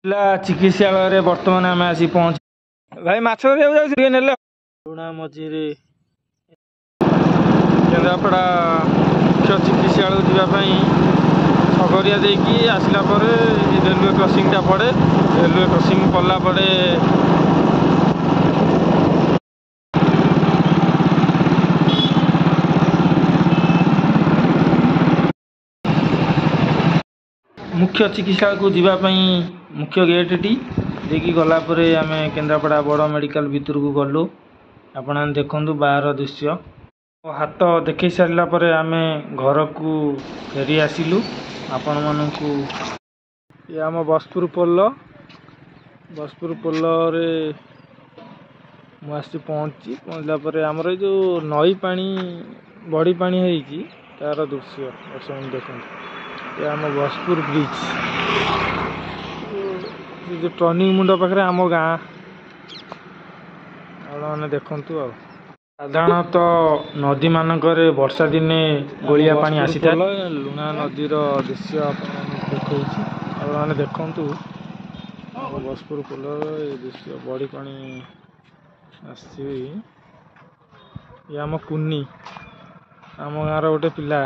ଜିଲ୍ଲା ଚିକିତ୍ସାଳୟରେ ବର୍ତ୍ତମାନ ଆମେ ଆସି ପହଞ୍ଚି। ଭାଇ, ମାଛ ଧରିବାକୁ ଯାଉଛି, ଟିକେ ନେଲେ। ଲୁଣା ମଝିରେ କେନ୍ଦ୍ରାପଡ଼ା ମୁଖ୍ୟ ଚିକିତ୍ସାଳୟ ଯିବା ପାଇଁ ସଗରିଆ ଦେଇକି ଆସିଲା ପରେ ରେଲୱେ କ୍ରସିଂଟା ପଡ଼େ। ରେଲୱେ କ୍ରସିଂ ପଡ଼ିଲା ପରେ ମୁଖ୍ୟ ଚିକିତ୍ସାଳୟକୁ ଯିବା ପାଇଁ ମୁଖ୍ୟ ଗେଟ୍ଟି ଦେଇକି ଗଲା ପରେ ଆମେ କେନ୍ଦ୍ରାପଡ଼ା ବଡ଼ ମେଡ଼ିକାଲ ଭିତରକୁ ଗଲୁ। ଆପଣମାନେ ଦେଖନ୍ତୁ ବାହାର ଦୃଶ୍ୟ। ହାତ ଦେଖେଇ ସାରିଲା ପରେ ଆମେ ଘରକୁ ଫେରି ଆସିଲୁ। ଆପଣମାନଙ୍କୁ ଇଏ ଆମ ବସପୁର ପୋଲ। ବସପୁର ପୋଲରେ ମୁଁ ଆସି ପହଞ୍ଚି, ପହଞ୍ଚିଲା ପରେ ଆମର ଏଇ ଯେଉଁ ନଈ ପାଣି, ବଢ଼ି ପାଣି ହେଇଛି, ତାର ଦୃଶ୍ୟ ଦର୍ଶକ ଦେଖନ୍ତୁ। ଏ ଆମ ବସପୁର ବ୍ରିଜ୍, ଏ ଯେଉଁ ଟର୍ଣ୍ଣିଂ ମୁଣ୍ଡ ପାଖରେ ଆମ ଗାଁ। ଆପଣମାନେ ଦେଖନ୍ତୁ। ଆଉ ସାଧାରଣତଃ ନଦୀମାନଙ୍କରେ ବର୍ଷା ଦିନେ ଗୋଳିଆ ପାଣି ଆସିଥାଏ। ଲୁଣା ନଦୀର ଦୃଶ୍ୟ ଆପଣମାନଙ୍କୁ ଦେଖାଉଛି, ଆପଣମାନେ ଦେଖନ୍ତୁ। ଆମ ବସପୁର ପୋଲର ଏ ଦୃଶ୍ୟ, ବଢ଼ି ପାଣି ଆସିଛି। ଇଏ ଆମ କୁନି, ଆମ ଗାଁର ଗୋଟେ ପିଲା।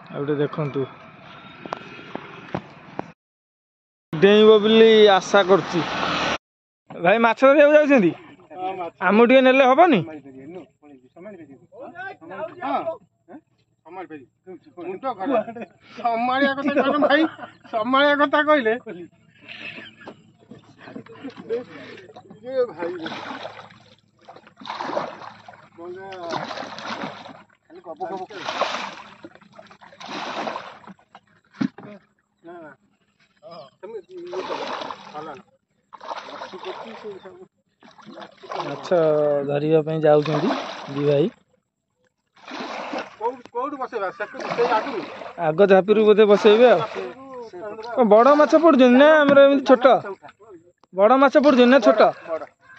ଆଉ ଗୋଟେ ଦେଖନ୍ତୁ, ଡେଇଁବ ବୋଲି ଆଶା କରୁଛି। ଭାଇ, ମାଛ ଧରିବାକୁ ଯାଉଛନ୍ତି, ଆମକୁ ଟିକେ ନେଲେ ହବନି? ସମ୍ଭାଳିବା କଥା କହିଲେ ଭାଇ, ସମ୍ଭାଳିବା କଥା କହିଲେ ଭାଇ। ଖାଲି ଗପ ଗପ ନା ନା, ମାଛ ଧରିବା ପାଇଁ ଯାଉଛନ୍ତି ଦି ଭାଇ। କୋଉଠି ବସେଇବା? ସେଇ ଆଗରୁ, ଆଗ ଝାପିରୁ ବୋଧେ ବସେଇବେ। ଆଉ ବଡ଼ ମାଛ ପଡୁଛନ୍ତି ନା ଆମର ଏମିତି ଛୋଟ? ବଡ଼ ମାଛ ପଡୁଛନ୍ତି ନା ଛୋଟ?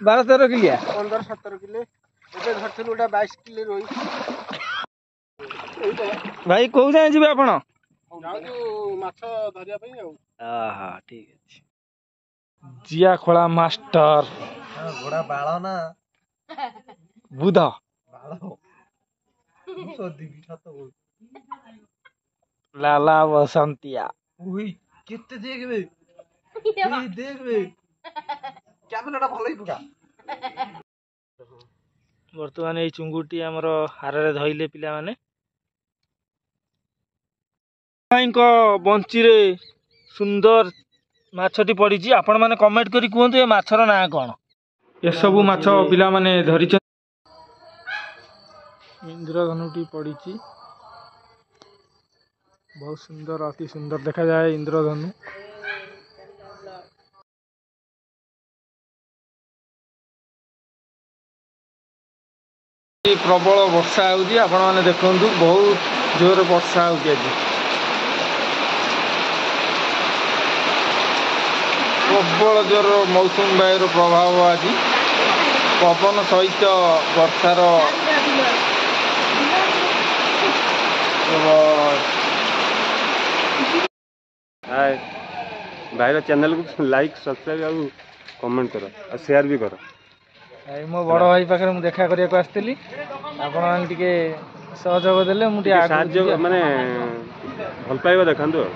12 13 କିଲିଆ, 15 17 କିଲେ। ଏବେ ଧରିଥିଲୁ ଗୋଟେ 22 କିଲେ ରୋହି। ଭାଇ, କୋଉ ଯାଏଁ ଯିବେ ଆପଣ? ଯାଉଛୁ ମାଛ ଧରିବା ପାଇଁ। ଆଉ ଆହା, ଠିକ ଅଛି। ଜିଆ ଖୋଳା ମାଷ୍ଟର। ଘୋଡ଼ା ବାଳ ନା ବୁଧ ବାଳ, ମୁଁ ସୋଦିବି, ସତ କହୁଛି। ଲାଲା ବସନ୍ତିଆ। ଓଇ, କେତେ ଦେଖ ବେ, ଏଇ ଦେଖ ବେ, କ୍ୟାମେରାଟା ଭଲ ହିଁ ପକା। ବର୍ତ୍ତମାନ ଏଇ ଚୁଙ୍ଗୁଟି ଆମର ହାରରେ ଧଇଲେ ପିଲାମାନେ। ଭାଇଙ୍କ ବଞ୍ଚିରେ ସୁନ୍ଦର ମାଛଟି ପଡ଼ିଛି। ଆପଣମାନେ କମେଣ୍ଟ କରି କୁହନ୍ତୁ ଏ ମାଛର ନାଁ କ'ଣ। ଏସବୁ ମାଛ ପିଲାମାନେ ଧରିଛନ୍ତି। ଇନ୍ଦ୍ରଧନୁଟି ପଡ଼ିଛି, ବହୁତ ସୁନ୍ଦର, ଅତି ସୁନ୍ଦର ଦେଖାଯାଏ ଇନ୍ଦ୍ରଧନୁ। ପ୍ରବଳ ବର୍ଷା ହେଉଛି, ଆପଣମାନେ ଦେଖନ୍ତୁ, ବହୁତ ଜୋରରେ ବର୍ଷା ହେଉଛି ଆଜି। ପ୍ରବଳ ଜୋର ମୌସୁମୀ ବାୟୁର ପ୍ରଭାବ ଆଜି, ପବନ ସହିତ ବର୍ଷାର। ହାଏ, ଭାଇର ଚ୍ୟାନେଲକୁ ଲାଇକ୍, ସବସ୍କ୍ରାଇବ୍ ଆଉ କମେଣ୍ଟ କର, ଆଉ ସେୟାର ବି କର। ଭାଇ, ମୋ ବଡ଼ ଭାଇ ପାଖରେ ମୁଁ ଦେଖା କରିବାକୁ ଆସିଥିଲି। ଆପଣମାନେ ଟିକେ ସହଯୋଗ ଦେଲେ ମୁଁ ଟିକେ ସାହାଯ୍ୟ, ମାନେ ଭଲ ପାଇବା ଦେଖାନ୍ତୁ। ଆଉ